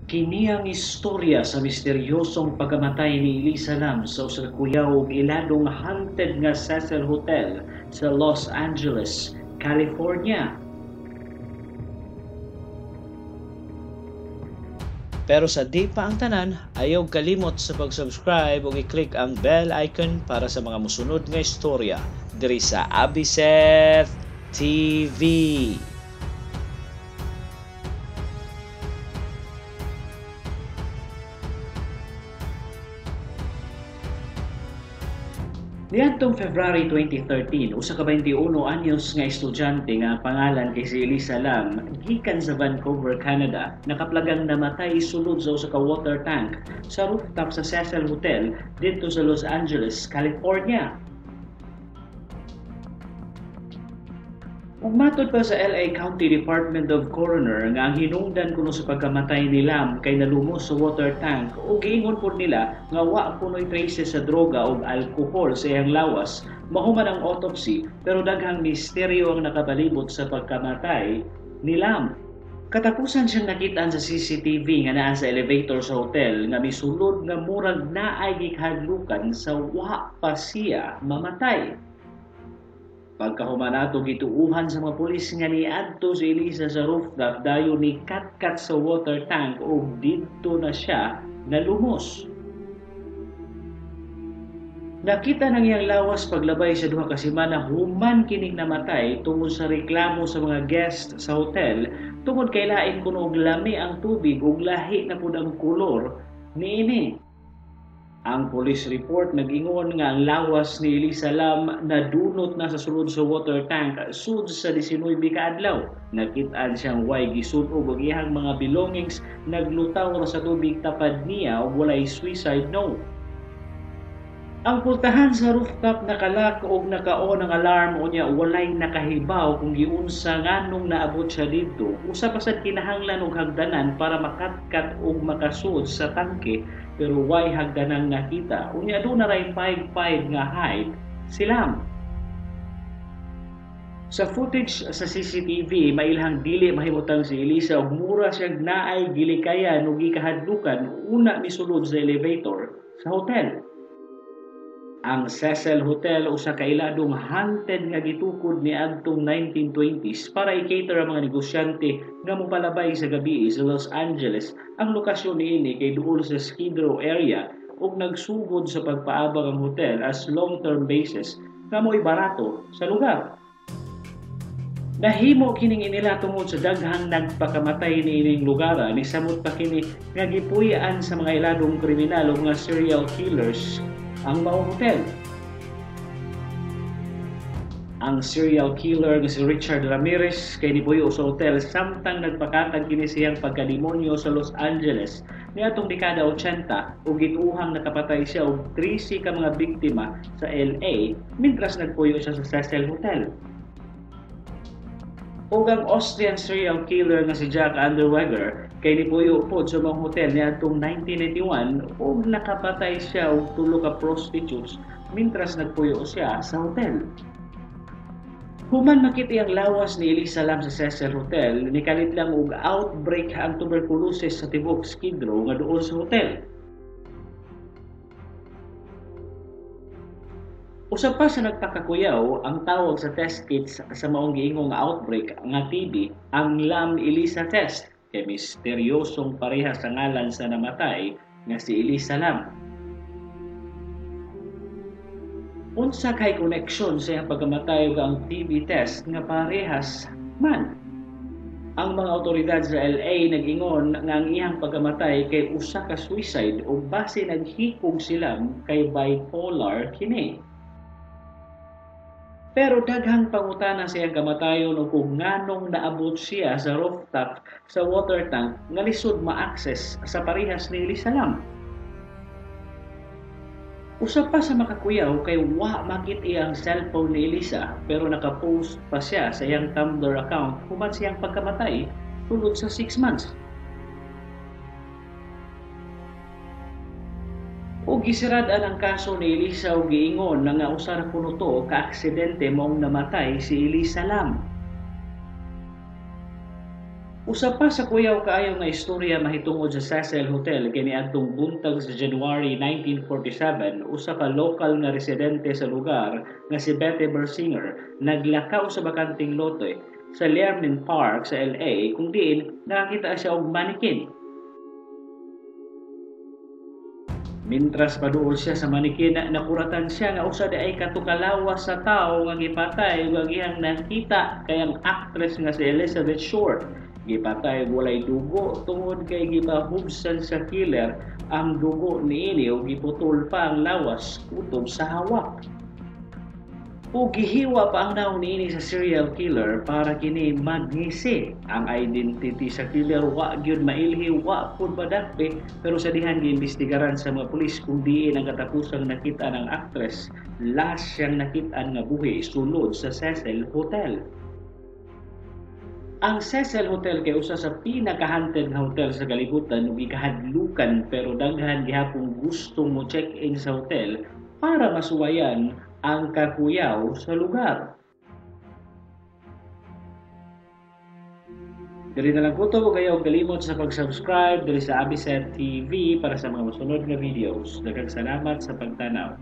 Kini ang istorya sa misteryosong pagkamatay ni Elisa Lam sa usa ka kuyaw ug iladong haunted nga Cecil Hotel sa Los Angeles, California. Pero sa di pa ang tanan, ayaw kalimot sa pag-subscribe ug i-click ang bell icon para sa mga mosunod nga istorya diri sa Abiseth TV. Niadtong February 2013, usa ka 21 anyos nga estudyante nga ang pangalan kay si Elisa Lam gikan sa Vancouver, Canada, nakaplagang namatay sulod sa usa ka water tank sa rooftop sa Cecil Hotel didto sa Los Angeles, California. Ug matod pa sa LA County Department of Coroner nga ang hinungdan kuno sa pagkamatay ni Lam kay nalumos sa water tank ug giingon pod nila nga wa kunoy traces sa droga ug alkohol sa iyang lawas mahuman ang autopsy, pero daghang misteryo ang nakapalibot sa pagkamatay ni Lam. Katapusan siyang nakitaan sa CCTV nga naa sa elevator sa hotel nga misulod nga murag naay gikahadlukan sa wa pa siya mamatay. Pagkahuman ato, gituuhan sa mga pulis nga niadto si Elisa sa rooftop dayon ni katkat sa water tank ug didto na siya nalumos. Nakita nang iyang lawas paglabay sa 2 ka semana human kining namatay tungod sa reklamo sa mga guest sa hotel tungod kay lain kuno og lami ang tubig ug lahi na pud ang kolor niini. Ang police report nag-ingon nga ang lawas ni Elisa Lam nadunot na sa sulod sa water tank sud sa 19 ka adlaw. Nakit-an siyang way gisud-ob og iyang mga belongings naglutaw ra sa tubig tapad niya ug walay suicide note. Ang pultahan sa rooftop nakalak og naka-on ang alarm unya walay nakahibaw kung giunsa nganong naabot siya didto. Usa pa sad kinahanglan og hagdanan para makatkat og makasud sa tangke, pero way hagdanang nakita. Unya aduna ray 5'5 nga height si Lam. Sa footage sa CCTV, mailhang dili mahimutang si Elisa og mura siyang naay gilikayan ug gikahadlukan una misulod sa elevator sa hotel. Ang Cecil Hotel usa ka iladong haunted nga gitukod niadtong 1920s para i-cater ang mga negosyante nga mopalabay sa gabi sa Los Angeles. Ang lokasyon niini kay duol sa Skid Row area ug nagsugod sa pagpaabang ang hotel as long-term basis nga mo'y barato sa lugar. Nahimo kining inila tungod sa daghang nagpakamatay niining lugar, ni samot pa kini nga gipuy-an sa mga iladong kriminal ug mga serial killers ang maong hotel. Ang serial killer nga si Richard Ramirez kay nipuyo sa hotel samtang nagpakatag kini siyang pagkademonyo sa Los Angeles niadtong dekada 80 ug gituohang nakapatay siya og 13 ka mga biktima sa LA mintras nagpuyo siya sa Cecil Hotel. Ug ang Austrian serial killer nga si Jack Unterweger kay nipuyo pod sa maong hotel niadtong 1991 ug nakapatay siya og 3 ka prostitutes mintras nagpuyo siya sa hotel. Human makita ang lawas ni Elisa Lam sa Cecil Hotel, nikalit lang og outbreak ang tuberculosis sa tibuok Skid Row nga duol sa hotel. Usa pa sa nagpakakuyaw ang tawag sa test kits sa maong giingong outbreak nga TB, ang Lam Elisa test, kay misteryosong pareha sa ngalan sa namatay nga si Elisa Lam. Unsa kay koneksyon sa iyang pagkamatay ug ang TB test nga parehas man? Ang mga awtoridad sa LA nag-ingon nga ang iyang pagkamatay kay usa ka suicide ug base naghikog sila kay bipolar kini. Pero daghang pangutana sa iyang kamatayon ug kung nganong naabot siya sa rooftop sa water tank nga lisod ma-access sa parehas ni Elisa Lam. Usa pa sa makakuyaw kay wa makit-i ang cellphone ni Elisa, pero nakapost pa siya sa iyang Tumblr account human siyang pagkamatay sulod sa 6 months. Ug gisirad-an ang kaso ni Elisa ug giingon na nga usa ra kuno to ka aksidente maong namatay si Elisa Lam. Usa pa sa kuyaw kaayo nga istorya mahitungod sa Cecil Hotel kay niadtong buntag sa January 1947, usa ka lokal nga residente sa lugar nga si Betty Bersinger naglakaw sa bakanteng lote sa Learmonth Park sa LA kung diin nakakita siya og manikin. Mintras paduol siya sa manikin, nakuratan siya nga usa di ay katukalawas sa tawo nga gipatay ug ang iyang nakita kay ang actress nga si Elizabeth Short. Gipatay walay dugo tungod kay gipahubsan sa killer ang dugo niini ug giputol pa ang lawas kutob sa hawak. Ug gihiwa pa ang nawong niini sa serial killer para kini magngisi. Ang identity sa killer wa gyud mailhi, wa pud madakpe, pero sa dihan giimbestigaran sa mga pulis kung diin ang katapusang nakita ng actress. Last siyang nakit-an nga buhi sulod sa Cecil Hotel. Ang Cecil Hotel kay usa sa pinaka-haunted nga hotel sa kalibutan ug gikahadlukan, pero daghan gihapon gustong mo check-in sa hotel para masuwayan ang kakuyaw sa lugar. Diri na lang kutob ug ayaw kalimot sa pag-subscribe diri sa Abiset TV para sa mga mosunod nga videos. Daghang salamat sa pagtanaw.